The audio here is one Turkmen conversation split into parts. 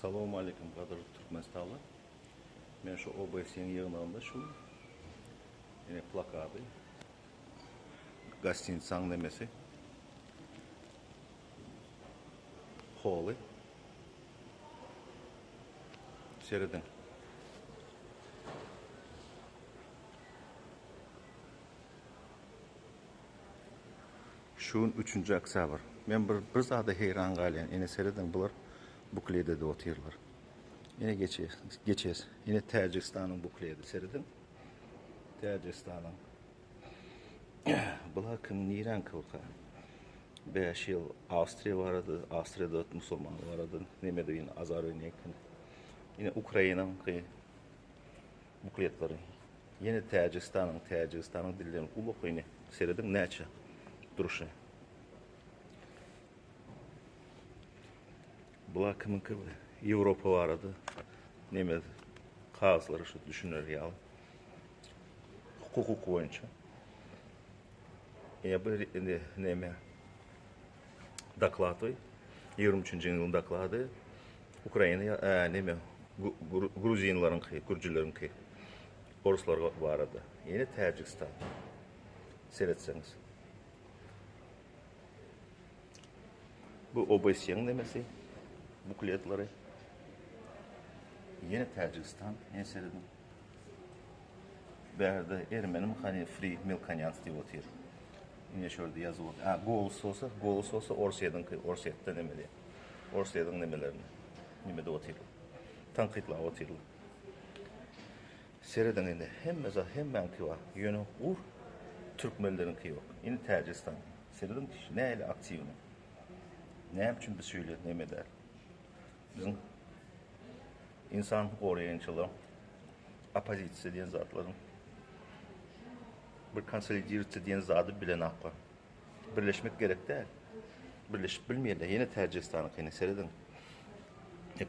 Salowmaleýkim gadyrly Türkmenistanlylar. Men şu OBS-iň ýygnagynda şu ine plakady. Gostinitsaň nemesi. Holy. Serediň. Şu gün üçünji oktýabr. Men bir bir zada heýran galýan. Ine serediň bular buklede otyrlar. Ine geçes, geçes. Ine Täjigistanyň bukledi serediň. Täjigistanyň. Bular kim niräňki bolka? 5 ýyl Awstriýa barady, Awstriýada musulman barady. Nemede ýene azar eken. Ine Ukrainanyňky bukletleri. Ýene Täjigistanyň, Täjigistanyň dilleri ulak ine. Serediň näçe duruşy. Bular kimiňki? Ýewropa barada neme kagyzlary şu düşüner ýaly. Hukuk boýunça. Ýa bir indi neme doklady. 23-nji ýylyň doklady. Ukraina e, neme gruzinleriňki, gürjüleriňki. Orslar barada. Ýene Täjigistan. Seretseňiz. Bu OBSE-niň nemesi, bukletleri. Ýene Täjigistan, ýene serediň. Bärde ermeni hany Free Milkanyans diýip otyr. Ine şu ýerde ýazyp otyr. A, Golos bolsa, Golos bolsa Orsýetiňki, Orsýetde neme diýip. Orsýetiň nemelerini neme diýip otyr. Tankytlap otyrlar. Serediň indi hemme zat hemmäňki bar. Ýöne ur türkmenleriňki ýok. Indi Täjigistan. Serediň nähili aktiwny. Näme üçin biz şeýle neme däl? Biziň insan goraýançylar oppozisiýa diýen zatlaryň bir konsolidirsiýa diýen zady bilenaklar. Birleşmek gerek däl. Birleşip bilmeýärler. Ýene Täjigistanyňkyny serediň.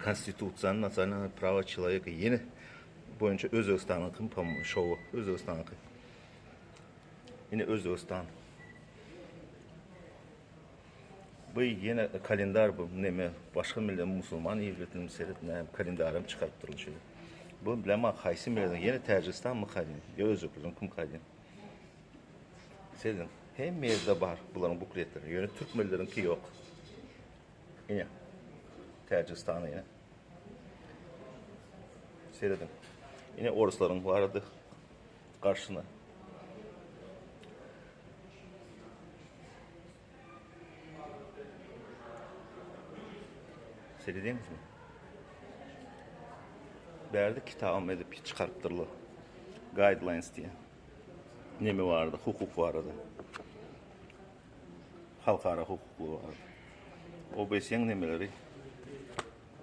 Konstitusiýany, nasionalnyý prawa çeloweka ýene boýunça Özbegistanyňky pom şowy Özbegistanyňky. Ýene Özbegistan. Bu ýene kalendar bu neme başga millet musulman illetiniň seret näme kalendarym çykaryp durun şeýle. Bu bilemok haýsy milletiň ýene Täjigistan my kadin ýa Özbekleriň kim kadin. Serediň hemme ýerde bar bularyň bukletleri ýöne türkmenleriňki ýok. Ine. Täjigistana ine. Serediň. Ine orslaryň barady garşyna. Seredýäňizmi? Bärde kitabam edip çykarypdyrlar. Guidelines diýen. Neme barada, hukuk barada. Halkara hukukly bar. OBS-iň nemeleri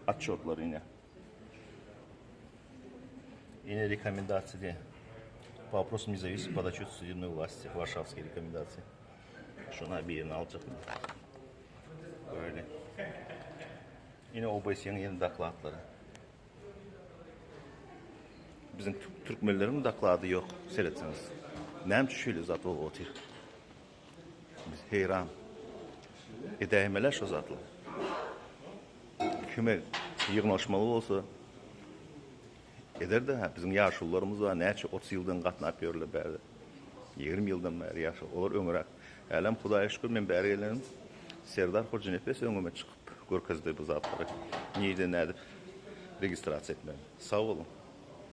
otçotlary ine. Ine rekomendasiýa diýen. По вопросам независимой подотчет судебной власти. Варшавские рекомендации. Şuna birini aljak. Böyle. Ine OBS-iň ýene dokladlary. Biziň türkmenleriň doklady ýok, seretseňiz. Näme üçin şeýle zat bolup otyr? Biz heýran edäýmeli şo zatlar. Kime ýygnaşmaly bolsa eder-de, hä, biziň ýaşulularymyz bar, näçe 30 ýyldan gatnap ýörler bärde. 20 ýyldan bäri ýaşa, olar öňräk. Hälem Hudaýa şükür men bäri gelenim Serdar Hojanepes öňüme çykyp görkezdi bu zatlary. Nirde nädip registrasiýa etmeli. Sag boluň.